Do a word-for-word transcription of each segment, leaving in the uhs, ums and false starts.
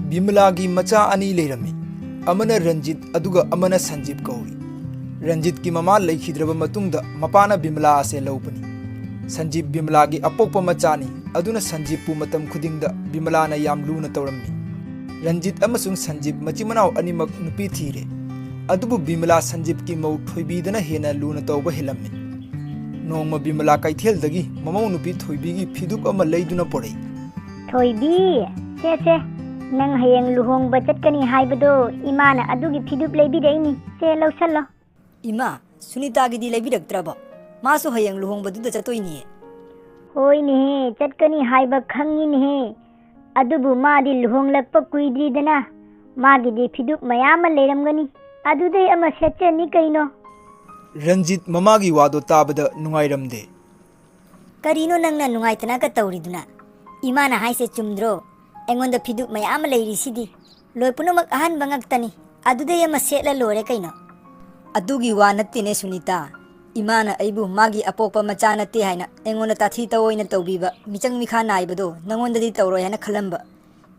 ꯕꯤꯃꯂꯥꯒꯤ ꯃꯆꯥ ꯑꯅꯤ ꯂꯩꯔꯝꯃꯤ꯫ ꯑꯃꯅ ꯔꯟꯖꯤꯠ ꯑꯗꯨꯒ ꯑꯃꯅ ꯁꯟꯖꯤꯞ ꯀꯧꯏ꯫ ꯔꯟꯖꯤꯠꯀꯤ ꯃꯃꯥ ꯂꯩꯈꯤꯗ꯭ꯔꯕ ꯃꯇꯨꯡꯗ ꯃꯄꯥꯅ ꯕꯤꯃꯂꯥ ꯑꯁꯦ ꯂꯧꯕꯅꯤ꯫ ꯁꯟꯖꯤꯞ ꯕꯤꯃꯂꯥꯒꯤ ꯑꯄꯣꯛꯄ ꯃꯆꯥꯅꯤ, ꯑꯗꯨꯅ ꯁꯟꯖꯤꯞꯄꯨ ꯃꯇꯝ ꯈꯨꯗꯤꯡꯗ ꯕꯤꯃꯂꯥꯅ ꯌꯥꯝ ꯂꯨꯅ ꯇꯧꯔꯝꯃꯤ꯫ ꯔꯟꯖꯤꯠ ꯑꯃꯁꯨꯡ ꯁꯟꯖꯤꯞ ꯃꯆꯤꯟ ꯃꯅꯥꯎ ꯑꯅꯤꯃꯛ ꯅꯨꯄꯤ ꯊꯤꯔꯦ꯫ ꯑꯗꯨꯕꯨ ꯕꯤꯃꯂꯥ ꯁꯟꯖꯤꯞꯀꯤ ꯃꯧ ꯊꯣꯏꯕꯤꯗꯅ ꯍꯦꯟꯅ ꯂꯨꯅ ꯇꯧꯕ ꯍꯦꯜꯂꯝꯃꯤ꯫ ꯅꯣꯡꯃ ꯕꯤꯃꯂꯥ ꯀꯩꯊꯦꯜꯗꯒꯤ ꯃꯃꯧ ꯅꯨꯄꯤ ꯊꯣꯏꯕꯤꯒꯤ ꯐꯤꯗꯨꯛ ꯑꯃ ꯂꯩꯗꯨꯅ ꯄꯨꯔꯛꯏ꯫ ꯊꯣꯏꯕꯤ, ꯁꯦ, ꯁꯦ, ꯅꯪ ꯍꯌꯦꯡ ꯂꯨꯍꯣꯡꯕ ꯆꯠꯀꯅꯤ ꯍꯥꯏꯕꯗꯣ ꯏꯃꯥꯅ ꯑꯗꯨꯒꯤ ꯐꯤꯗꯨꯛ ꯂꯩꯕꯤꯔꯛꯏꯅꯤ꯫ ꯁꯦ, ꯂꯧꯁꯜꯂꯣ꯫ ꯏꯃꯥ, ꯁꯨꯅꯤꯇꯥꯒꯤꯗꯤ ꯂꯩꯕꯤꯔꯛꯇ꯭ꯔꯕꯣ? ꯃꯥꯁꯨ ꯍꯌꯦꯡ ꯂꯨꯍꯣꯡꯕꯗꯨꯗ ꯆꯠꯇꯣꯏꯅꯤꯌꯦ꯫ ꯍꯣꯏꯅꯦꯍꯦ, ꯆꯠꯀꯅꯤ ꯍꯥꯏꯕ ꯈꯪꯉꯤꯅꯦꯍꯦ꯫ ꯑꯗꯨꯕꯨ ꯃꯥꯗꯤ ꯂꯨꯍꯣꯡꯂꯛꯄ ꯀꯨꯏꯗ꯭ꯔꯤꯗꯅ, ꯃꯥꯒꯤꯗꯤ ꯐꯤꯗꯨꯛ ꯃꯌꯥꯝ ꯑꯃ ꯂꯩꯔꯝꯒꯅꯤ꯫ ꯑꯗꯨꯗꯩ ꯑꯃ ꯁꯦꯠꯆꯅꯤ ꯀꯩꯅꯣ꯫ ꯔꯟꯖꯤꯠ ꯃꯃꯥꯒꯤ ꯋꯥꯗꯣ ꯇꯥꯕꯗ ꯅꯨꯡꯉꯥꯏꯔꯝꯗꯦ꯫ ꯀꯔꯤꯅꯣ ꯅꯪꯅ ꯅꯨꯡꯉꯥꯏꯇꯅꯒ ꯇꯧꯔꯤꯗꯨꯅ? ꯏꯃꯥꯅ ꯍꯥꯏꯁꯦ ꯆꯨꯝꯗ꯭ꯔꯣ? ꯑꯩꯉꯣꯟꯗ ꯐꯤꯗꯨꯛ ꯃꯌꯥꯝ ꯑꯃ ꯂꯩꯔꯤꯁꯤꯗꯤ꯫ ꯂꯣꯏ ꯄꯨꯝꯅꯃꯛ ꯑꯍꯟꯕ ꯉꯥꯛꯇꯅꯤ꯫ ꯑꯗꯨꯗꯩ ꯑꯃ ꯁꯦꯠꯂ ꯂꯣꯏꯔꯦ ꯀꯩꯅꯣ꯫ ꯑꯗꯨꯒꯤ ꯋꯥ ꯅꯠꯇꯦꯅꯦ ꯁꯨꯅꯤꯇꯥ꯫ ꯏꯃꯥꯅ ꯑꯩꯕꯨ ꯃꯥꯒꯤ ꯑꯄꯣꯛꯄ ꯃꯆꯥ ꯅꯠꯇꯦ ꯍꯥꯏꯅ ꯑꯩꯉꯣꯟꯗ ꯇꯥꯊꯤ ꯇꯧꯑꯣꯏꯅ ꯇꯧꯕꯤꯕ, ꯃꯤꯆꯪ ꯃꯤꯈꯥ ꯅꯥꯏꯕꯗꯣ ꯅꯉꯣꯟꯗꯗꯤ ꯇꯧꯔꯣꯏ ꯍꯥꯏꯅ ꯈꯜꯂꯝꯕ꯫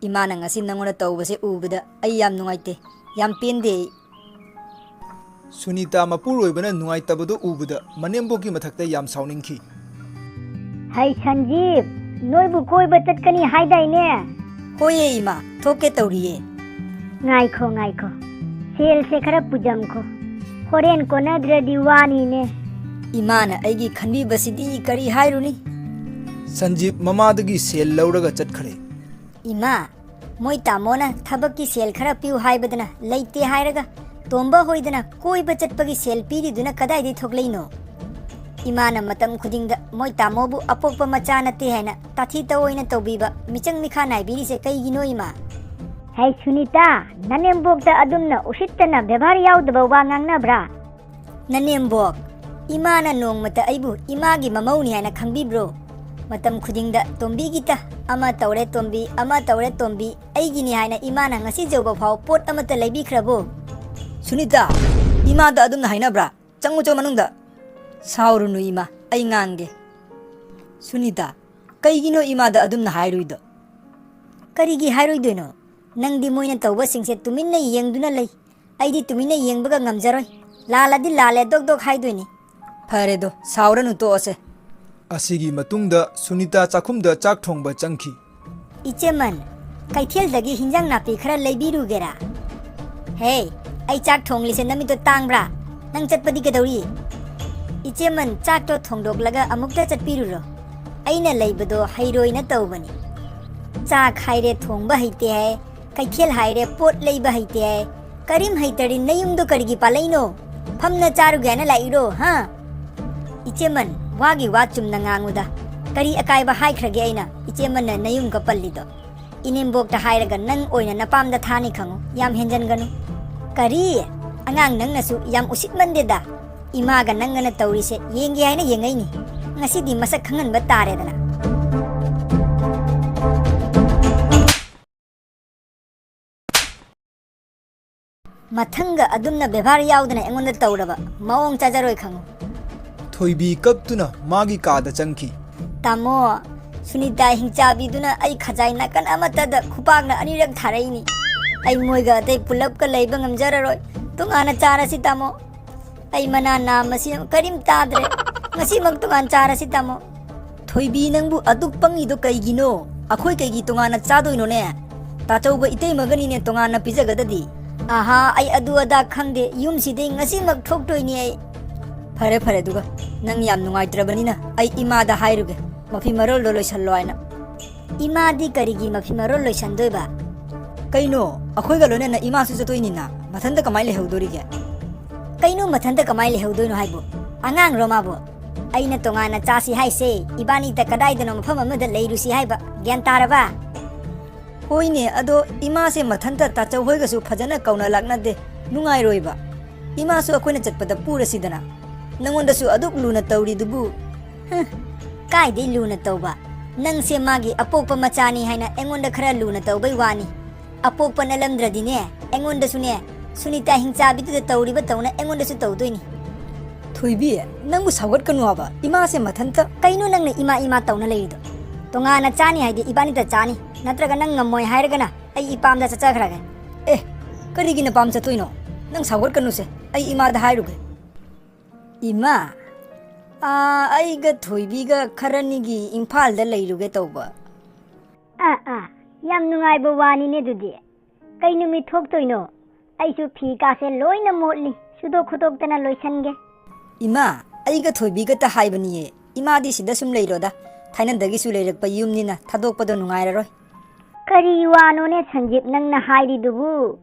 ꯏꯃꯥꯅ ꯉꯁꯤ ꯅꯉꯣꯟꯗ ꯇꯧꯕꯁꯦ ꯎꯕꯗ ꯑꯩ ꯌꯥꯝ ꯅꯨꯡꯉꯥꯏꯇꯦ, ꯌꯥꯝ ꯄꯦꯟꯗꯦ ꯑꯩ꯫ ꯁꯨꯅꯤꯇꯥ ꯃꯄꯨꯔꯣꯏꯕꯅ ꯅꯨꯡꯉꯥꯏꯇꯕꯗꯨ ꯎꯕꯗ ꯃꯅꯦꯝꯕꯣꯛꯀꯤ ꯃꯊꯛꯇ ꯌꯥꯝ ꯁꯥꯎꯅꯤꯡꯈꯤ꯫ ꯍꯩ ꯁꯟꯖꯤꯞ, ꯅꯣꯏꯕꯨ ꯀꯣꯏꯕ ꯆꯠꯀꯅꯤ ꯍꯥꯏꯗꯥꯏꯅꯦ? ꯍꯣꯏꯌꯦ ꯏꯃꯥ, ꯊꯣꯛꯀꯦ ꯇꯧꯔꯤꯌꯦ꯫ ꯉꯥꯏꯈꯣ, ꯉꯥꯏꯈꯣ, ꯁꯦꯜꯁꯦ ꯈꯔ ꯄꯨꯖꯝꯈꯣ, ꯍꯣꯔꯦꯟ ꯀꯣꯟꯅꯗ꯭ꯔꯗꯤ ꯋꯥꯅꯤꯅꯦ꯫ ꯏꯃꯥꯅ ꯑꯩꯒꯤ ꯈꯟꯕꯤꯕꯁꯤꯗꯤ ꯀꯔꯤ ꯍꯥꯏꯔꯨꯅꯤ? ꯁꯟꯖꯤꯞ ꯃꯃꯥꯗꯒꯤ ꯁꯦꯜ ꯂꯧꯔꯒ ꯆꯠꯈ꯭ꯔꯦ꯫ ꯏꯃꯥ, ꯃꯣꯏ ꯇꯥꯃꯣꯅ ꯊꯕꯛꯀꯤ ꯁꯦꯜ ꯈꯔ ꯄꯤꯌꯨ ꯍꯥꯏꯕꯗꯅ ꯂꯩꯇꯦ ꯍꯥꯏꯔꯒ, ꯇꯣꯝꯕ ꯍꯣꯏꯗꯅ ꯀꯣꯏꯕ ꯆꯠꯄꯒꯤ ꯁꯦꯜ ꯄꯤꯔꯤꯗꯨꯅ ꯀꯗꯥꯏꯗꯒꯤ ꯊꯣꯛꯂꯛꯏꯅꯣ? ꯏꯃꯥꯅ ꯃꯇꯝ ꯈꯨꯗꯤꯡꯗ ꯃꯣꯏ ꯇꯥꯃꯣꯕꯨ ꯑꯄꯣꯛꯄ ꯃꯆꯥ ꯅꯠꯇꯦ ꯍꯥꯏꯅ ꯇꯥꯊꯤ ꯇꯧꯑꯣꯏꯅ ꯇꯧꯕꯤꯕ, ꯃꯤꯆꯪ ꯃꯤꯈꯥ ꯅꯥꯏꯕꯤꯔꯤꯁꯦ ꯀꯩꯒꯤꯅꯣ ꯏꯃꯥ? ꯍꯩ ꯁꯨꯅꯤꯇꯥ, ꯅꯅꯦꯝꯕꯣꯛꯇ ꯑꯗꯨꯝꯅ ꯎꯁꯤꯠꯇꯅ ꯕꯦꯕꯥꯔ ꯌꯥꯎꯗꯕ ꯋꯥ ꯉꯥꯡꯅꯕ꯭ꯔꯥ? ꯅꯅꯦꯝꯕꯣꯛ, ꯏꯃꯥꯅ ꯅꯣꯡꯃꯇ ꯑꯩꯕꯨ ꯏꯃꯥꯒꯤ ꯃꯃꯧꯅꯤ ꯍꯥꯏꯅ ꯈꯪꯕꯤꯕ꯭ꯔꯣ? ꯃꯇꯝ ꯈꯨꯗꯤꯡꯗ ꯇꯣꯝꯕꯤꯒꯤꯇ, ꯑꯃ ꯇꯧꯔꯦ ꯇꯣꯝꯕꯤ, ꯑꯃ ꯇꯧꯔꯦ ꯇꯣꯝꯕꯤ, ꯑꯩꯒꯤꯅꯤ ꯍꯥꯏꯅ ꯏꯃꯥꯅ ꯉꯁꯤ ꯌꯧꯕ ꯐꯥꯎ ꯄꯣꯠ ꯑꯃꯠꯇ ꯂꯩꯕꯤꯈ꯭ꯔꯕꯣ? ꯁꯨꯅꯤꯇꯥ, ꯏꯃꯥꯗ ꯑꯗꯨꯝꯅ ꯍꯥꯏꯅꯕ꯭ꯔꯥ? ꯆꯪꯉꯨ ꯆꯣ ꯃꯅꯨꯡꯗ꯫ ꯁꯥꯎꯔꯨꯅꯨ ꯏꯃꯥ, ꯑꯩ ꯉꯥꯡꯒꯦ꯫ ꯁꯨꯅꯤꯇꯥ, ꯀꯩꯒꯤꯅꯣ ꯏꯃꯥꯗ ꯑꯗꯨꯝꯅ ꯍꯥꯏꯔꯨꯏꯗꯣ? ꯀꯔꯤꯒꯤ ꯍꯥꯏꯔꯣꯏꯗꯣꯏꯅꯣ? ꯅꯪꯗꯤ ꯃꯣꯏꯅ ꯇꯧꯕꯁꯤꯡꯁꯦ ꯇꯨꯃꯤꯟꯅ ꯌꯦꯡꯗꯨꯅ ꯂꯩ꯫ ꯑꯩꯗꯤ ꯇꯨꯃꯤꯟꯅ ꯌꯦꯡꯕꯒ ꯉꯝꯖꯔꯣꯏ꯫ ꯂꯥꯜꯂꯗꯤ ꯂꯥꯜꯂꯦ ꯗꯣꯛ ꯗꯣꯛ ꯍꯥꯏꯗꯣꯏꯅꯤ꯫ ꯐꯔꯦꯗꯣ, ꯁꯥꯎꯔꯅꯨ, ꯇꯣꯛꯑꯁꯦ꯫ ꯑꯁꯤꯒꯤ ꯃꯇꯨꯡꯗ ꯁꯨꯅꯤꯇꯥ ꯆꯥꯛꯈꯨꯝꯗ ꯆꯥꯛ ꯊꯣꯡꯕ ꯆꯪꯈꯤ꯫ ꯏꯆꯦꯃꯟ, ꯀꯩꯊꯦꯜꯗꯒꯤ ꯍꯤꯟꯖꯥꯡ ꯅꯥꯄꯤ ꯈꯔ ꯂꯩꯕꯤꯔꯨꯒꯦꯔꯥ? ꯍꯦ, ꯑꯩ ꯆꯥꯛ ꯊꯣꯡꯂꯤꯁꯦ ꯅꯃꯤꯠꯇꯣ ꯇꯥꯡꯕ꯭ꯔꯥ? ꯅꯪ ꯆꯠꯄꯗꯤ ꯀꯩꯗꯧꯔꯤ? ꯏꯆꯦꯃꯟ, ꯆꯥꯛꯇꯣ ꯊꯣꯡꯗꯣꯛꯂꯒ ꯑꯃꯨꯛꯇ ꯆꯠꯄꯤꯔꯨꯔꯣ꯫ ꯑꯩꯅ ꯂꯩꯕꯗꯣ ꯍꯩꯔꯣꯏꯅ ꯇꯧꯕꯅꯤ꯫ ꯆꯥꯛ ꯍꯥꯏꯔꯦ ꯊꯣꯡꯕ ꯍꯩꯇꯦ ꯍꯥꯏ, ꯀꯩꯊꯦꯜ ꯍꯥꯏꯔꯦ ꯄꯣꯠ ꯂꯩꯕ ꯍꯩꯇꯦ ꯍꯥꯏ꯫ ꯀꯔꯤꯝ ꯍꯩꯇꯔꯤ ꯅꯌꯨꯝꯗꯣ ꯀꯔꯤꯒꯤ ꯄꯥꯜꯂꯛꯏꯅꯣ? ꯐꯝꯅ ꯆꯥꯔꯨꯒꯦ ꯍꯥꯏꯅ ꯂꯥꯛꯏꯔꯣ, ꯍꯥ? ꯏꯆꯦꯃꯟ, ꯋꯥꯒꯤ ꯋꯥ ꯆꯨꯝꯅ ꯉꯥꯡꯉꯨꯗ꯫ ꯀꯔꯤ ꯑꯀꯥꯏꯕ ꯍꯥꯏꯈ꯭ꯔꯒꯦ ꯑꯩꯅ, ꯏꯆꯦꯃꯟꯅ ꯅꯌꯨꯝꯒ ꯄꯜꯂꯤꯗꯣ? ꯏꯅꯦꯝꯕꯣꯛꯇ ꯍꯥꯏꯔꯒ ꯅꯪ ꯑꯣꯏꯅ ꯅꯄꯥꯝꯗ ꯊꯥꯅꯤ ꯈꯪꯉꯨ, ꯌꯥꯝ ꯍꯦꯟꯖꯟꯒꯅꯨ꯫ ꯀꯔꯤ? ꯑꯉꯥꯡ ꯅꯪꯅꯁꯨ ꯌꯥꯝ ꯎꯁꯤꯠꯃꯟꯗꯦꯗ꯫ ꯏꯃꯥꯒ ꯅꯪꯒꯅ ꯇꯧꯔꯤꯁꯦ ꯌꯦꯡꯒꯦ ꯍꯥꯏꯅ ꯌꯦꯡꯉꯛꯏꯅꯤ꯫ ꯉꯁꯤꯗꯤ ꯃꯁꯛ ꯈꯪꯍꯟꯕ ꯇꯥꯔꯦꯗꯅ꯫ ꯃꯊꯪꯒ ꯑꯗꯨꯝꯅ ꯕꯦꯕꯥꯔ ꯌꯥꯎꯗꯅ ꯑꯩꯉꯣꯟꯗ ꯇꯧꯔꯕ, ꯃꯑꯣꯡ ꯆꯥꯖꯔꯣꯏ ꯈꯪꯉꯨ꯫ ꯊꯣꯏꯕꯤ ꯀꯞꯇꯨꯅ ꯃꯥꯒꯤ ꯀꯥꯗ ꯆꯪꯈꯤ꯫ ꯇꯥꯃꯣ, ꯁꯨꯅꯤꯇꯥ ꯍꯤꯡꯆꯥꯕꯤꯗꯨꯅ ꯑꯩ ꯈꯖꯥꯏ ꯅꯥꯀꯟ ꯑꯃꯠꯇꯗ ꯈꯨꯄꯥꯛꯅ ꯑꯅꯤꯔꯛ ꯊꯥꯔꯛꯏꯅꯤ꯫ ꯑꯩ ꯃꯣꯏꯒ ꯑꯇꯩ ꯄꯨꯂꯞꯀ ꯂꯩꯕ ꯉꯝꯖꯔꯔꯣꯏ꯫ ꯇꯣꯉꯥꯟꯅ ꯆꯥꯔꯁꯤ, ꯇꯥꯃꯣ꯫ ꯑꯩ ꯃꯅꯥ ꯅꯥꯝꯃꯁꯤ ꯀꯔꯤꯝ ꯇꯥꯗ꯭ꯔꯦ꯫ ꯉꯁꯤꯃꯛ ꯇꯣꯉꯥꯟ ꯆꯥꯔꯁꯤ, ꯇꯥꯃꯣ꯫ ꯊꯣꯏꯕꯤ, ꯅꯪꯕꯨ ꯑꯗꯨꯛ ꯄꯪꯉꯤꯗꯣ ꯀꯩꯒꯤꯅꯣ? ꯑꯩꯈꯣꯏ ꯀꯩꯒꯤ ꯇꯣꯉꯥꯟꯅ ꯆꯥꯗꯣꯏꯅꯣꯅꯦ? ꯇꯥꯆꯧꯒ ꯏꯇꯩꯃꯒꯅꯤꯅꯦ ꯇꯣꯉꯥꯟꯅ ꯄꯤꯖꯒꯗꯗꯤ꯫ ꯑꯍꯥ, ꯑꯩ ꯑꯗꯨ ꯑꯗꯥ ꯈꯪꯗꯦ꯫ ꯌꯨꯝꯁꯤꯗꯩ ꯉꯁꯤꯃꯛ ꯊꯣꯛꯇꯣꯏꯅꯤ ꯑꯩ꯫ ꯐꯔꯦ, ꯐꯔꯦ, ꯑꯗꯨꯒ ꯅꯪ ꯌꯥꯝ ꯅꯨꯡꯉꯥꯏꯇ꯭ꯔꯕꯅꯤꯅ ꯑꯩ ꯏꯃꯥꯗ ꯍꯥꯏꯔꯨꯒꯦ, ꯃꯐꯤ ꯃꯔꯣꯜꯗꯣ ꯂꯣꯏꯁꯜꯂꯣ ꯍꯥꯏꯅ꯫ ꯏꯃꯥꯗꯤ ꯀꯔꯤꯒꯤ ꯃꯐꯤ ꯃꯔꯣꯜ ꯂꯣꯏꯁꯟꯗꯣꯏꯕ? ꯀꯩꯅꯣ, ꯑꯩꯈꯣꯏꯒ ꯂꯣꯏꯅꯅ ꯏꯃꯥꯁꯨ ꯆꯠꯇꯣꯏꯅꯤꯅ, ꯃꯊꯟꯇ ꯀꯃꯥꯏ ꯂꯩꯍꯧꯗꯣꯔꯤꯒꯦ? ꯀꯩꯅꯣ ꯃꯊꯟꯇ ꯀꯃꯥꯏ ꯂꯩꯍꯧꯗꯣꯏꯅꯣ ꯍꯥꯏꯕꯨ? ꯑꯉꯥꯡꯔꯣ ꯃꯥꯕꯨ? ꯑꯩꯅ ꯇꯣꯉꯥꯟꯅ ꯆꯥꯁꯤ ꯍꯥꯏꯁꯦ, ꯏꯕꯥꯅꯤꯇ ꯀꯗꯥꯏꯗꯅꯣ ꯃꯐꯝ ꯑꯃꯗ ꯂꯩꯔꯨꯁꯤ ꯍꯥꯏꯕ, ꯒ꯭ꯌꯥꯟ ꯇꯥꯔꯕ? ꯍꯣꯏꯅꯦ, ꯑꯗꯣ ꯏꯃꯥꯁꯦ ꯃꯊꯟꯇ ꯇꯥꯆꯧ ꯍꯣꯏꯒꯁꯨ ꯐꯖꯅ ꯀꯧꯅ ꯂꯥꯛꯅꯗꯦ, ꯅꯨꯡꯉꯥꯏꯔꯣꯏꯕ꯫ ꯏꯃꯥꯁꯨ ꯑꯩꯈꯣꯏꯅ ꯆꯠꯄꯗ ꯄꯨꯔꯁꯤꯗꯅ꯫ ꯅꯉꯣꯟꯗꯁꯨ ꯑꯗꯨꯛ ꯂꯨꯅ ꯇꯧꯔꯤꯗꯨꯕꯨ꯫ ꯍ, ꯀꯥꯏꯗꯩ ꯂꯨꯅ ꯇꯧꯕ? ꯅꯪꯁꯦ ꯃꯥꯒꯤ ꯑꯄꯣꯛꯄ ꯃꯆꯥꯅꯤ ꯍꯥꯏꯅ ꯑꯩꯉꯣꯟꯗ ꯈꯔ ꯂꯨꯅ ꯇꯧꯕꯩ ꯋꯥꯅꯤ꯫ ꯑꯄꯣꯛꯄ ꯅꯠꯂꯝꯗ꯭ꯔꯗꯤꯅꯦ, ꯑꯩꯉꯣꯟꯗꯁꯨꯅꯦ, ꯁꯨꯅꯤꯇꯥ ꯍꯤꯡꯆꯥꯕꯤꯗꯨꯗ ꯇꯧꯔꯤꯕ ꯇꯧꯅ ꯑꯩꯉꯣꯟꯗꯁꯨ ꯇꯧꯗꯣꯏꯅꯤ꯫ ꯊꯣꯏꯕꯤ, ꯅꯪꯕꯨ ꯁꯥꯎꯒꯠꯀꯅꯨ ꯍꯥꯏꯕ, ꯏꯃꯥꯁꯦ ꯃꯊꯟꯇ꯫ ꯀꯩꯅꯣ ꯅꯪꯅ ꯏꯃꯥ ꯏꯃꯥ ꯇꯧꯅ ꯂꯩꯔꯤꯗꯣ? ꯇꯣꯉꯥꯟꯅ ꯆꯥꯅꯤ ꯍꯥꯏꯗꯤ ꯏꯕꯥꯅꯤꯇ ꯆꯥꯅꯤ, ꯅꯠꯇ꯭ꯔꯒ ꯅꯪ ꯉꯝꯃꯣꯏ ꯍꯥꯏꯔꯒꯅ ꯑꯩ ꯏꯄꯥꯝꯗ ꯆꯠꯆꯈ꯭ꯔꯒꯦ꯫ ꯑꯦ, ꯀꯔꯤꯒꯤ ꯅꯄꯥꯝ ꯆꯠꯇꯣꯏꯅꯣ? ꯅꯪ ꯁꯥꯎꯒꯠꯀꯅꯨꯁꯦ, ꯑꯩ ꯏꯃꯥꯗ ꯍꯥꯏꯔꯨꯒꯦ꯫ ꯏꯃꯥ, ꯑꯥ, ꯑꯩꯒ ꯊꯣꯏꯕꯤꯒ ꯈꯔꯅꯤꯒꯤ ꯏꯝꯐꯥꯜꯗ ꯂꯩꯔꯨꯒꯦ ꯇꯧꯕ꯫ ꯑꯥ, ꯑꯥ, ꯌꯥꯝ ꯅꯨꯡꯉꯥꯏꯕ ꯋꯥꯅꯤꯅꯦ ꯑꯗꯨꯗꯤ꯫ ꯀꯩ ꯅꯨꯃꯤꯠ ꯊꯣꯛꯇꯣꯏꯅꯣ? ꯑꯩꯁꯨ ꯐꯤ ꯀꯥꯁꯦ ꯂꯣꯏꯅ ꯃꯣꯠꯂꯤ, ꯁꯨꯗꯣꯛ ꯈꯣꯠꯇꯣꯛꯇꯅ ꯂꯣꯏꯁꯟꯒꯦ꯫ ꯏꯃꯥ, ꯑꯩꯒ ꯊꯣꯏꯕꯤꯒꯇ ꯍꯥꯏꯕꯅꯤꯌꯦ, ꯏꯃꯥꯗꯤ ꯁꯤꯗ ꯁꯨꯝ ꯂꯩꯔꯣꯗ, ꯊꯥꯏꯅꯗꯒꯤꯁꯨ ꯂꯩꯔꯛꯄ ꯌꯨꯝꯅꯤꯅ ꯊꯥꯗꯣꯛꯄꯗꯣ ꯅꯨꯡꯉꯥꯏꯔꯔꯣꯏ꯫ ꯀꯔꯤ ꯋꯥꯅꯣꯅꯦ ꯁꯟꯖꯤꯞ ꯅꯪꯅ ꯍꯥꯏꯔꯤꯗꯨꯕꯨ?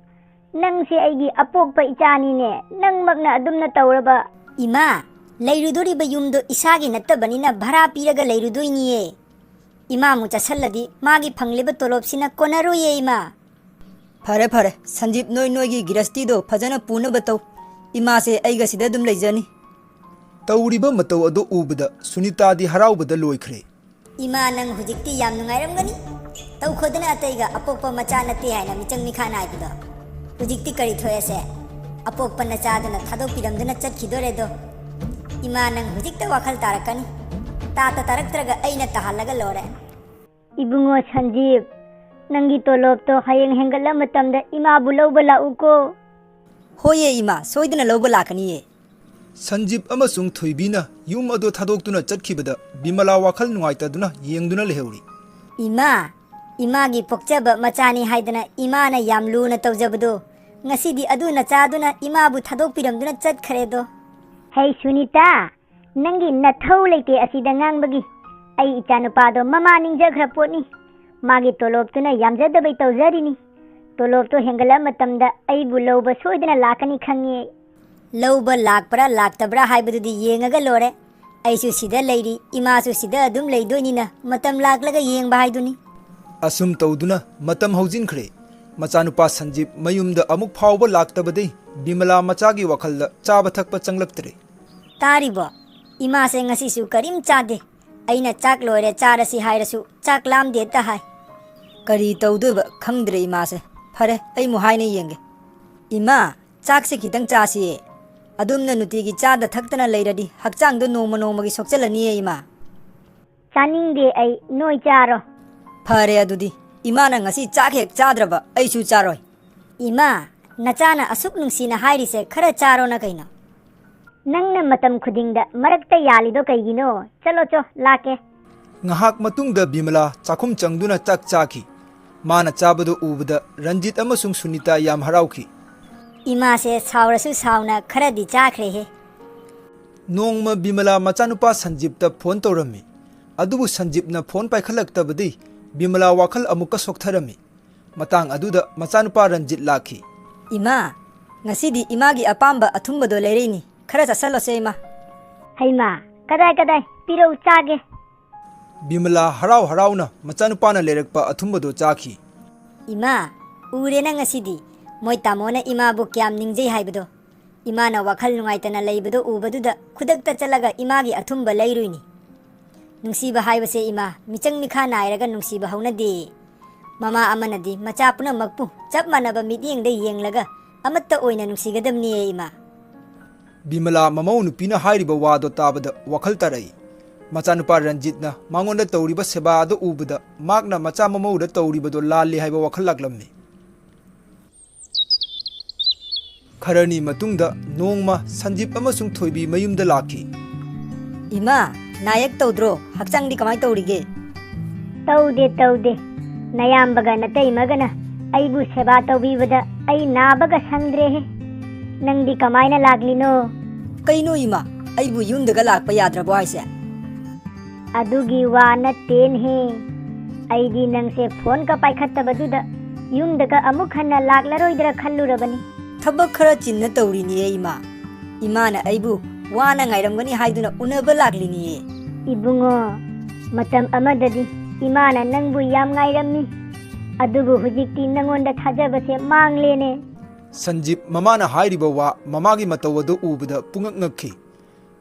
ꯅꯪꯁꯦ ꯑꯩꯒꯤ ꯑꯄꯣꯛꯄ ꯏꯆꯥꯅꯤꯅꯦ, ꯅꯪꯃꯛꯅ ꯑꯗꯨꯝꯅ ꯇꯧꯔꯕ꯫ ꯏꯃꯥ, ꯂꯩꯔꯨꯗꯣꯔꯤꯕ ꯌꯨꯝꯗꯣ ꯏꯁꯥꯒꯤ ꯅꯠꯇꯕꯅꯤꯅ ꯚꯔꯥ ꯄꯤꯔꯒ ꯂꯩꯔꯨꯗꯣꯏꯅꯤꯌꯦ꯫ ꯏꯃꯥꯃꯨꯛ ꯆꯠꯁꯜꯂꯗꯤ ꯃꯥꯒꯤ ꯐꯪꯂꯤꯕ ꯇꯣꯂꯣꯞꯁꯤꯅ ꯀꯣꯟꯅꯔꯣꯏꯌꯦ, ꯏꯃꯥ꯫ ꯐꯔꯦ, ꯐꯔꯦ, ꯁꯟꯖꯤꯞ, ꯅꯣꯏ ꯅꯣꯏꯒꯤ ꯒꯤꯔꯁꯇꯤꯗꯣ ꯐꯖꯅ ꯄꯨꯅꯕ ꯇꯧ꯫ ꯏꯃꯥꯁꯦ ꯑꯩꯒ ꯁꯤꯗ ꯑꯗꯨꯝ ꯂꯩꯖꯅꯤ꯫ ꯇꯧꯔꯤꯕ ꯃꯇꯧ ꯑꯗꯨ ꯎꯕꯗ ꯁꯨꯅꯤꯇꯥꯗꯤ ꯍꯔꯥꯎꯕꯗ ꯂꯣꯏꯈ꯭ꯔꯦ꯫ ꯏꯃꯥ, ꯅꯪ ꯍꯧꯖꯤꯛꯇꯤ ꯌꯥꯝ ꯅꯨꯡꯉꯥꯏꯔꯝꯒꯅꯤ꯫ ꯇꯧꯈꯣꯗꯅ ꯑꯇꯩꯒ ꯑꯄꯣꯛꯄ ꯃꯆꯥ ꯅꯠꯇꯦ ꯍꯥꯏꯅ ꯃꯤꯆꯪ ꯃꯤꯈꯥ ꯅꯥꯏꯕꯗꯣ꯫ ꯍꯧꯖꯤꯛꯇꯤ ꯀꯔꯤ ꯊꯣꯛꯑꯦꯁꯦ? ꯑꯄꯣꯛꯄ ꯅꯆꯥꯗꯨꯅ ꯊꯥꯗꯣꯛꯄꯤꯔꯝꯗꯨꯅ ꯆꯠꯈꯤꯗꯣꯔꯦꯗꯣ꯫ ꯏꯃꯥ, ꯅꯪ ꯍꯧꯖꯤꯛꯇ ꯋꯥꯈꯜ ꯇꯥꯔꯛꯀꯅꯤ꯫ ꯇꯥꯇ ꯇꯥꯔꯛꯇ꯭ꯔꯒ ꯑꯩꯅ ꯇꯥꯍꯜꯂꯒ ꯂꯣꯏꯔꯦ꯫ ꯏꯕꯨꯡꯉꯣ ꯁꯟꯖꯤꯞ, ꯅꯪꯒꯤ ꯇꯣꯂꯣꯞꯇꯣ ꯍꯌꯦꯡ ꯍꯦꯟꯒꯠꯂ ꯃꯇꯝꯗ ꯏꯃꯥꯕꯨ ꯂꯧꯕ ꯂꯥꯛꯎꯀꯣ꯫ ꯍꯣꯏꯌꯦ ꯏꯃꯥ, ꯁꯣꯏꯗꯅ ꯂꯧꯕ ꯂꯥꯛꯀꯅꯤꯌꯦ꯫ ꯁꯟꯖꯤꯞ ꯑꯃꯁꯨꯡ ꯊꯣꯏꯕꯤꯅ ꯌꯨꯝ ꯑꯗꯨ ꯊꯥꯗꯣꯛꯇꯨꯅ ꯆꯠꯈꯤꯕꯗ ꯕꯤꯃꯂꯥ ꯋꯥꯈꯜ ꯅꯨꯡꯉꯥꯏꯇꯗꯨꯅ ꯌꯦꯡꯗꯨꯅ ꯂꯩꯍꯧꯔꯤ꯫ ꯏꯃꯥ, ꯏꯃꯥꯒꯤ ꯄꯣꯛꯆꯕ ꯃꯆꯥꯅꯤ ꯍꯥꯏꯗꯅ ꯏꯃꯥꯅ ꯌꯥꯝ ꯂꯨꯅ ꯇꯧꯖꯕꯗꯣ, ꯉꯁꯤꯗꯤ ꯑꯗꯨ ꯅꯆꯥꯗꯨꯅ ꯏꯃꯥꯕꯨ ꯊꯥꯗꯣꯛꯄꯤꯔꯝꯗꯨꯅ ꯆꯠꯈ꯭ꯔꯦꯗꯣ꯫ ꯍꯩ ꯁꯨꯅꯤꯇꯥ, ꯅꯪꯒꯤ ꯅꯊꯧ ꯂꯩꯇꯦ ꯑꯁꯤꯗ ꯉꯥꯡꯕꯒꯤ꯫ ꯑꯩ ꯏꯆꯥꯅꯨꯄꯥꯗꯣ ꯃꯃꯥ ꯅꯤꯡꯖꯈ꯭ꯔ ꯄꯣꯠꯅꯤ꯫ ꯃꯥꯒꯤ ꯇꯣꯂꯣꯞꯇꯨꯅ ꯌꯥꯝꯖꯗꯕꯩ ꯇꯧꯖꯔꯤꯅꯤ꯫ ꯇꯣꯂꯣꯞꯇꯣ ꯍꯦꯟꯒꯠꯂ ꯃꯇꯝꯗ ꯑꯩꯕꯨ ꯂꯧꯕ ꯁꯣꯏꯗꯅ ꯂꯥꯛꯀꯅꯤ ꯈꯪꯉꯤ꯫ ꯂꯧꯕ ꯂꯥꯛꯄ꯭ꯔꯥ ꯂꯥꯛꯇꯕ꯭ꯔꯥ ꯍꯥꯏꯕꯗꯨꯗꯤ ꯌꯦꯡꯉꯒ ꯂꯣꯏꯔꯦ꯫ ꯑꯩꯁꯨ ꯁꯤꯗ ꯂꯩꯔꯤ, ꯏꯃꯥꯁꯨ ꯁꯤꯗ ꯑꯗꯨꯝ ꯂꯩꯗꯣꯏꯅꯤꯅ ꯃꯇꯝ ꯂꯥꯛꯂꯒ ꯌꯦꯡꯕ ꯍꯥꯏꯗꯨꯅꯤ꯫ ꯑꯁꯨꯝ ꯇꯧꯗꯨꯅ ꯃꯇꯝ ꯍꯧꯖꯤꯟꯈ꯭ꯔꯦ꯫ ꯃꯆꯥꯅꯨꯄꯥ ꯁꯟꯖꯤꯞ ꯃꯌꯨꯝꯗ ꯑꯃꯨꯛ ꯐꯥꯎꯕ ꯂꯥꯛꯇꯕꯗꯩ ꯕꯤꯃꯂꯥ ꯃꯆꯥꯒꯤ ꯋꯥꯈꯜꯗ ꯆꯥꯕ ꯊꯛꯄ ꯆꯪꯂꯛꯇ꯭ꯔꯦ꯫ ꯇꯥꯔꯤꯕꯣ? ꯏꯃꯥꯁꯦ ꯉꯁꯤꯁꯨ ꯀꯔꯤꯝ ꯆꯥꯗꯦ꯫ ꯑꯩꯅ ꯆꯥꯛ ꯂꯣꯏꯔꯦ ꯆꯥꯔꯁꯤ ꯍꯥꯏꯔꯁꯨ ꯆꯥꯛ ꯂꯥꯝꯗꯦꯇ ꯍꯥꯏ꯫ ꯀꯔꯤ ꯇꯧꯗꯣꯏꯕ ꯈꯪꯗ꯭ꯔꯦ ꯏꯃꯥꯁꯦ꯫ ꯐꯔꯦ, ꯑꯩ ꯃꯨꯛ ꯍꯥꯏꯅ ꯌꯦꯡꯒꯦ꯫ ꯏꯃꯥ, ꯆꯥꯛꯁꯦ ꯈꯤꯇꯪ ꯆꯥꯁꯤꯌꯦ꯫ ꯑꯗꯨꯝꯅ ꯅꯨꯡꯇꯤꯒꯤ ꯆꯥꯗ ꯊꯛꯇꯅ ꯂꯩꯔꯗꯤ ꯍꯛꯆꯥꯡꯗꯣ ꯅꯣꯡꯃ ꯅꯣꯡꯃꯒꯤ ꯁꯣꯛꯆꯜꯂꯅꯤꯌꯦ ꯏꯃꯥ꯫ ꯆꯥꯅꯤꯡꯗꯦ ꯑꯩ, ꯅꯣꯏ ꯆꯥꯔꯣ꯫ ꯐꯔꯦ ꯑꯗꯨꯗꯤ꯫ ꯏꯃꯥꯅ ꯉꯁꯤ ꯆꯥꯛ ꯍꯦꯛ ꯆꯥꯗ꯭ꯔꯕ ꯑꯩꯁꯨ ꯆꯥꯔꯣꯏ꯫ ꯏꯃꯥ, ꯅꯆꯥꯅ ꯑꯁꯨꯛ ꯅꯨꯡꯁꯤꯅ ꯍꯥꯏꯔꯤꯁꯦ ꯈꯔ ꯆꯥꯔꯣꯅ ꯀꯩꯅꯣ? ꯅꯪꯅ ꯃꯇꯝ ꯈꯨꯗꯤꯡꯗ ꯃꯔꯛꯇ ꯌꯥꯜꯂꯤꯗꯣ ꯀꯩꯒꯤꯅꯣ? ꯆꯠꯂꯣ ꯆꯣ, ꯂꯥꯛꯀꯦ꯫ ꯉꯥꯏꯍꯥꯛ ꯃꯇꯨꯡꯗ ꯕꯤꯃꯂꯥ ꯆꯥꯛꯈꯨꯝ ꯆꯪꯗꯨꯅ ꯆꯥꯛ ꯆꯥꯈꯤ꯫ ꯃꯥꯅ ꯆꯥꯕꯗꯨ ꯎꯕꯗ ꯔꯟꯖꯤꯠ ꯑꯃꯁꯨꯡ ꯁꯨꯅꯤꯇꯥ ꯌꯥꯝ ꯍꯔꯥꯎꯈꯤ꯫ ꯏꯃꯥꯁꯦ ꯁꯥꯎꯔꯁꯨ ꯁꯥꯎꯅ ꯈꯔꯗꯤ ꯆꯥꯈ꯭ꯔꯦꯍꯦ꯫ ꯅꯣꯡꯃ ꯕꯤꯃꯂꯥ ꯃꯆꯥꯅꯨꯄꯥ ꯁꯟꯖꯤꯞꯇ ꯐꯣꯟ ꯇꯧꯔꯝꯃꯤ꯫ ꯑꯗꯨꯕꯨ ꯁꯟꯖꯤꯞꯅ ꯐꯣꯟ ꯄꯥꯏꯈꯠꯂꯛꯇꯕꯗꯩ ꯕꯤꯃꯂꯥ ꯋꯥꯈꯜ ꯑꯃꯨꯛꯀ ꯁꯣꯛꯊꯔꯝꯃꯤ꯫ ꯃꯇꯥꯡ ꯑꯗꯨꯗ ꯃꯆꯥꯅꯨꯄꯥ ꯔꯟꯖꯤꯠ ꯂꯥꯛꯈꯤ꯫ ꯏꯃꯥ, ꯉꯁꯤꯗꯤ ꯏꯃꯥꯒꯤ ꯑꯄꯥꯝꯕ ꯑꯊꯨꯝꯕꯗꯣ ꯂꯩꯔꯛꯏꯅꯤ꯫ ꯈꯔ ꯆꯥꯁꯜꯂꯣꯁꯦ, ꯏꯃꯥ꯫ ꯍꯩꯃꯥ, ꯀꯗꯥꯏ, ꯀꯗꯥꯏ? ꯄꯤꯔꯛꯎ, ꯆꯥꯒꯦ꯫ ꯕꯤꯃꯂꯥ ꯍꯔꯥꯎ ꯍꯔꯥꯎꯅ ꯃꯆꯥꯅꯨꯄꯥꯅ ꯂꯩꯔꯛꯄ ꯑꯊꯨꯝꯕꯗꯣ ꯆꯥꯈꯤ꯫ ꯏꯃꯥ, ꯎꯔꯦ ꯅꯪ ꯉꯁꯤꯗꯤ꯫ ꯃꯣꯏ ꯇꯥꯃꯣꯅ ꯏꯃꯥꯕꯨ ꯀꯌꯥꯝ ꯅꯤꯡꯖꯩ ꯍꯥꯏꯕꯗꯣ꯫ ꯏꯃꯥꯅ ꯋꯥꯈꯜ ꯅꯨꯡꯉꯥꯏꯇꯅ ꯂꯩꯕꯗꯣ ꯎꯕꯗꯨꯗ ꯈꯨꯗꯛꯇ ꯆꯠꯂꯒ ꯏꯃꯥꯒꯤ ꯑꯊꯨꯝꯕ ꯂꯩꯔꯨꯏꯅꯤ꯫ ꯅꯨꯡꯁꯤꯕ ꯍꯥꯏꯕꯁꯦ, ꯏꯃꯥ, ꯃꯤꯆꯪ ꯃꯤꯈꯥ ꯅꯥꯏꯔꯒ ꯅꯨꯡꯁꯤꯕ ꯍꯧꯅꯗꯦ꯫ ꯃꯃꯥ ꯑꯃꯅꯗꯤ ꯃꯆꯥ ꯄꯨꯝꯅꯃꯛꯄꯨ ꯆꯞ ꯃꯥꯟꯅꯕ ꯃꯤꯠꯌꯦꯡꯗ ꯌꯦꯡꯂꯒ ꯑꯃꯠꯇ ꯑꯣꯏꯅ ꯅꯨꯡꯁꯤꯒꯗꯕꯅꯤꯌꯦ, ꯏꯃꯥ꯫ ꯕꯤꯃꯂꯥ ꯃꯃꯧ ꯅꯨꯄꯤꯅ ꯍꯥꯏꯔꯤꯕ ꯋꯥꯗꯣ ꯇꯥꯕꯗ ꯋꯥꯈꯜ ꯇꯥꯔꯛꯏ꯫ ꯃꯆꯥꯅꯨꯄꯥ ꯔꯟꯖꯤꯠꯅ ꯃꯉꯣꯟꯗ ꯇꯧꯔꯤꯕ ꯁꯦꯕꯥ ꯑꯗꯨ ꯎꯕꯗ ꯃꯍꯥꯛꯅ ꯃꯆꯥ ꯃꯃꯧꯗ ꯇꯧꯔꯤꯕꯗꯣ ꯂꯥꯜꯂꯦ ꯍꯥꯏꯕ ꯋꯥꯈꯜ ꯂꯥꯛꯂꯝꯃꯤ꯫ ꯈꯔꯅꯤ ꯃꯇꯨꯡꯗ ꯅꯣꯡꯃ ꯁꯟꯖꯤꯞ ꯑꯃꯁꯨꯡ ꯊꯣꯏꯕꯤ ꯃꯌꯨꯝꯗ ꯂꯥꯛꯈꯤ꯫ ꯏꯃꯥ, ꯅꯥꯌꯦꯛ ꯇꯧꯗ꯭ꯔꯣ? ꯍꯛꯆꯥꯡꯗꯤ ꯀꯃꯥꯏ ꯇꯧꯔꯤꯒꯦ? ꯇꯧꯗꯦ, ꯇꯧꯗꯦ꯫ ꯅꯌꯥꯝꯕꯒ ꯅꯇꯩꯃꯒꯅ ꯑꯩꯕꯨ ꯁꯦꯕꯥ ꯇꯧꯕꯤꯕꯗ ꯑꯩ ꯅꯥꯕꯒ ꯁꯪꯗ꯭ꯔꯦꯍꯦ꯫ ꯅꯪꯗꯤ ꯀꯃꯥꯏꯅ ꯂꯥꯛꯂꯤꯅꯣ? ꯀꯩꯅꯣ ꯏꯃꯥ, ꯑꯩꯕꯨ ꯌꯨꯝꯗꯒ ꯂꯥꯛꯄ ꯌꯥꯗ꯭ꯔꯕꯣ ꯍꯥꯏꯁꯦ? ꯑꯗꯨꯒꯤ ꯋꯥ ꯅꯠꯇꯦꯅꯦꯍꯦ꯫ ꯑꯩꯗꯤ ꯅꯪꯁꯦ ꯐꯣꯟꯒ ꯄꯥꯏꯈꯠꯇꯕꯗꯨꯗ ꯌꯨꯝꯗꯒ ꯑꯃꯨꯛ ꯍꯟꯅ ꯂꯥꯛꯂꯔꯣꯏꯗ꯭ꯔꯥ ꯈꯜꯂꯨꯔꯕꯅꯤ꯫ ꯊꯕꯛ ꯈꯔ ꯆꯤꯟꯅ ꯇꯧꯔꯤꯅꯤꯌꯦ ꯏꯃꯥ꯫ ꯏꯃꯥꯅ ꯑꯩꯕꯨ ꯋꯥꯅ ꯉꯥꯏꯔꯝꯒꯅꯤ ꯍꯥꯏꯗꯨꯅ ꯎꯅꯕ ꯂꯥꯛꯂꯤꯅꯤꯌꯦ꯫ ꯏꯕꯨꯡꯉꯣ, ꯃꯇꯝ ꯑꯃꯗꯗꯤ ꯏꯃꯥꯅ ꯅꯪꯕꯨ ꯌꯥꯝ ꯉꯥꯏꯔꯝꯃꯤ꯫ ꯑꯗꯨꯕꯨ ꯍꯧꯖꯤꯛꯇꯤ ꯅꯪꯉꯣꯟꯗ ꯊꯥꯖꯕꯁꯦ ꯃꯥꯡꯂꯦꯅꯦ꯫ ꯁꯟꯖꯤꯞ ꯃꯃꯥꯅ ꯍꯥꯏꯔꯤꯕ ꯋꯥ, ꯃꯃꯥꯒꯤ ꯃꯇꯧ ꯑꯗꯨ ꯎꯕꯗ ꯄꯨꯡꯉꯛ ꯉꯛꯈꯤ꯫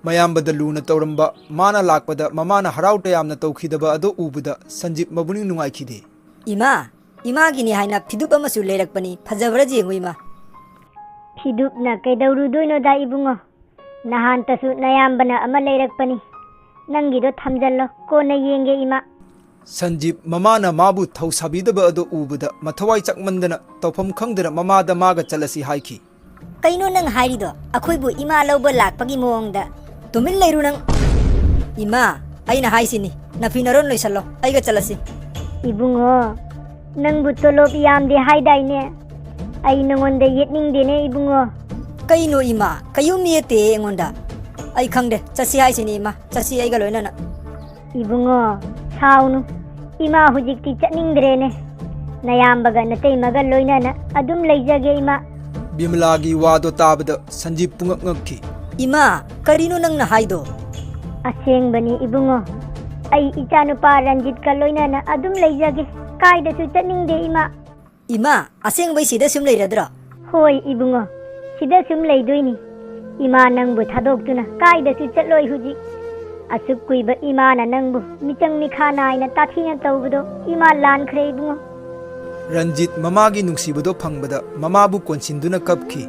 ꯃꯌꯥꯝꯕꯗ ꯂꯨꯅ ꯇꯧꯔꯝꯕ, ꯃꯥꯅ ꯂꯥꯛꯄꯗ ꯃꯃꯥꯅ ꯍꯔꯥꯎ ꯇꯌꯥꯝꯅ ꯇꯧꯈꯤꯗꯕ ꯑꯗꯨ ꯎꯕꯗ ꯁꯟꯖꯤꯞ ꯃꯄꯨꯛꯅꯤꯡ ꯅꯨꯡꯉꯥꯏꯈꯤꯗꯦ꯫ ꯏꯃꯥ, ꯏꯃꯥꯒꯤꯅꯤ ꯍꯥꯏꯅ ꯐꯤꯗꯨꯞ ꯑꯃꯁꯨ ꯂꯩꯔꯛꯄꯅꯤ, ꯐꯖꯕ꯭ꯔꯥ ꯌꯦꯡꯉꯨ ꯏꯃꯥ꯫ ꯐꯤꯗꯨꯞꯅ ꯀꯩꯗꯧꯔꯨꯗꯣꯏꯅꯣꯗ ꯏꯕꯨꯡꯉꯣ? ꯅꯍꯥꯟꯇꯁꯨ ꯅꯌꯥꯝꯕꯅ ꯑꯃ ꯂꯩꯔꯛꯄꯅꯤ꯫ ꯅꯪꯒꯤꯗꯣ ꯊꯝꯖꯜꯂꯣ, ꯀꯣꯟꯅ ꯌꯦꯡꯒꯦ ꯏꯃꯥ꯫ ꯁꯟꯖꯤꯞ ꯃꯃꯥꯅ ꯃꯥꯕꯨ ꯊꯧꯁꯥꯕꯤꯗꯕ ꯑꯗꯨ ꯎꯕꯗ ꯃꯊꯋꯥꯏ ꯆꯥꯛꯃꯟꯗꯅ ꯇꯧꯐꯝ ꯈꯪꯗꯅ ꯃꯃꯥꯗ ꯃꯥꯒ ꯆꯠꯂꯁꯤ ꯍꯥꯏꯈꯤ꯫ ꯀꯩꯅꯣ ꯅꯪ ꯍꯥꯏꯔꯤꯗꯣ? ꯑꯩꯈꯣꯏꯕꯨ ꯏꯃꯥ ꯂꯧꯕ ꯂꯥꯛꯄꯒꯤ ꯃꯑꯣꯡꯗ꯫ ꯇꯨꯃꯤꯟ ꯂꯩꯔꯨ ꯅꯪ꯫ ꯏꯃꯥ, ꯑꯩꯅ ꯍꯥꯏꯁꯤꯅꯤ, ꯅꯐꯤ ꯅꯔꯣꯟ ꯂꯣꯏꯁꯜꯂꯣ, ꯑꯩꯒ ꯆꯠꯂꯁꯤ꯫ ꯏꯕꯨꯡꯉꯣ, ꯅꯪꯕꯨ ꯇꯣꯂꯣꯞ ꯌꯥꯝꯗꯦ ꯍꯥꯏꯗꯥꯏꯅꯦ? ꯑꯩ ꯅꯉꯣꯟꯗ ꯌꯦꯠꯅꯤꯡꯗꯦꯅꯦ ꯏꯕꯨꯡꯉꯣ꯫ ꯀꯩꯅꯣ ꯏꯃꯥ, ꯀꯩꯌꯨꯝ ꯌꯦꯠꯇꯦ ꯑꯩꯉꯣꯟꯗ꯫ ꯑꯩ ꯈꯪꯗꯦ, ꯆꯠꯁꯤ ꯍꯥꯏꯁꯤꯅꯤ ꯏꯃꯥ, ꯆꯠꯁꯤ ꯑꯩꯒ ꯂꯣꯏꯅꯅ꯫ ꯏꯕꯨꯡꯉꯣ, ꯁꯥꯎꯅꯨ꯫ ꯏꯃꯥ ꯍꯧꯖꯤꯛꯇꯤ ꯆꯠꯅꯤꯡꯗ꯭ꯔꯦꯅꯦ꯫ ꯅꯌꯥꯝꯕꯒ ꯅꯇꯩꯃꯒ ꯂꯣꯏꯅꯅ ꯑꯗꯨꯝ ꯂꯩꯖꯒꯦ ꯏꯃꯥ꯫ ꯕꯤꯃꯂꯥꯒꯤ ꯋꯥꯗꯣ ꯇꯥꯕꯗ ꯁꯟꯖꯤꯞ ꯄꯨꯡꯉꯛ ꯉꯛꯈꯤ꯫ ꯏꯃꯥ, ꯀꯔꯤꯅꯣ ꯅꯪꯅ ꯍꯥꯏꯗꯣ? ꯑꯁꯦꯡꯕꯅꯤ ꯏꯕꯨꯡꯉꯣ, ꯑꯩ ꯏꯆꯥꯅꯨꯄꯥ ꯔꯟꯖꯤꯠꯀ ꯂꯣꯏꯅꯅ ꯑꯗꯨꯝ ꯂꯩꯖꯒꯦ꯫ ꯀꯥꯏꯗꯁꯨ ꯆꯠꯅꯤꯡꯗꯦ ꯏꯃꯥ꯫ ꯏꯃꯥ, ꯑꯁꯦꯡꯕꯩ ꯁꯤꯗ ꯁꯨꯝ ꯂꯩꯔꯗ꯭ꯔꯣ? ꯍꯣꯏ ꯏꯕꯨꯡꯉꯣ, ꯁꯤꯗ ꯁꯨꯝ ꯂꯩꯗꯣꯏꯅꯤ꯫ ꯏꯃꯥ ꯅꯪꯕꯨ ꯊꯥꯗꯣꯛꯇꯨꯅ ꯀꯥꯏꯗꯁꯨ ꯆꯠꯂꯣꯏ ꯍꯧꯖꯤꯛ꯫ ꯑꯁꯨꯛ ꯀꯨꯏꯕ ꯏꯃꯥꯅ ꯅꯪꯕꯨ ꯃꯤꯆꯪ ꯃꯤꯈꯥ ꯅꯥꯏꯅ ꯇꯥꯊꯤꯅ ꯇꯧꯕꯗꯣ ꯏꯃꯥ ꯂꯥꯟꯈ꯭ꯔꯦ ꯏꯕꯨꯡꯉꯣ꯫ ꯔꯟꯖꯤꯠ ꯃꯃꯥꯒꯤ ꯅꯨꯡꯁꯤꯕꯗꯣ ꯐꯪꯕꯗ ꯃꯃꯥꯕꯨ ꯀꯣꯟꯁꯤꯟꯗꯨꯅ ꯀꯞꯈꯤ꯫